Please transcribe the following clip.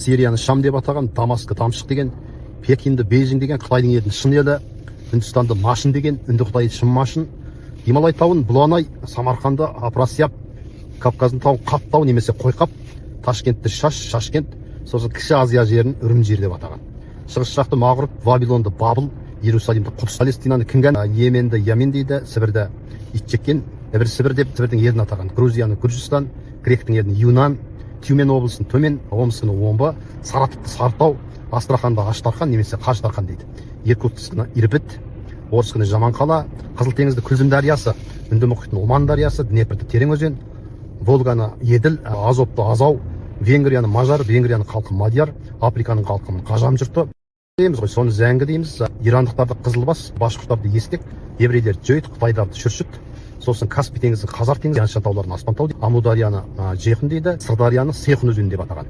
Сирияны Шам деп атаған, Дамаскі Дамшық деген, Пекинді Бейжің деген, Қытайдың елін Шын елі, Үндістанды Машын деген, Үнді Қытайды Шын Машын, Гималай тауын Бұланай, Самарқанды Апрасияб, Кавказдың тауын Қаптау немесе Қойқап, Ташкентті Шаш, Шашкент, сосын Кіші Азия жерін Үрімжі деп атаған. Шығыс жақты Мағрұб, Вавилонды Бабыл, Иерусалимді Құдыс, Палестинаны Кінган, Йеменді Ямен дейді, Сібірді Итжеккен, Ібір Сібір деп Сібірдің елін атаған. Грузияны Гүржістан, Гректің елін Юнан, Тюмен облысын Төмен, Омскіні Омбы, Саратовты Сарытау, Астраханды Аштархан немесе Қаждархан дейді. Иркутскіні Ирбит, Орскіні Жаман қала, Қызыл теңізді Күлзім дариясы, Үнді мұхитын Оман дариясы, Днепрді Терең өзен, Волганы Еділ, Азовты Азау, Венгрияны Мажар, Венгрияның халқы Мадияр, Африканың халқы Қажам жұрты дейміз ғой, соны зәңгі дейміз. Ирандықтарды Қызылбас, башқұрттарды Естек, еврейлерді Жөйт, қытайларды Шүршіт, сосын Каспий теңізін Хазар теңізі, Тянь-Шань тауларын Аспантау дейді, Амударияны Жейхун дейді, Сырдарияны Сейхун өзені деп атаған.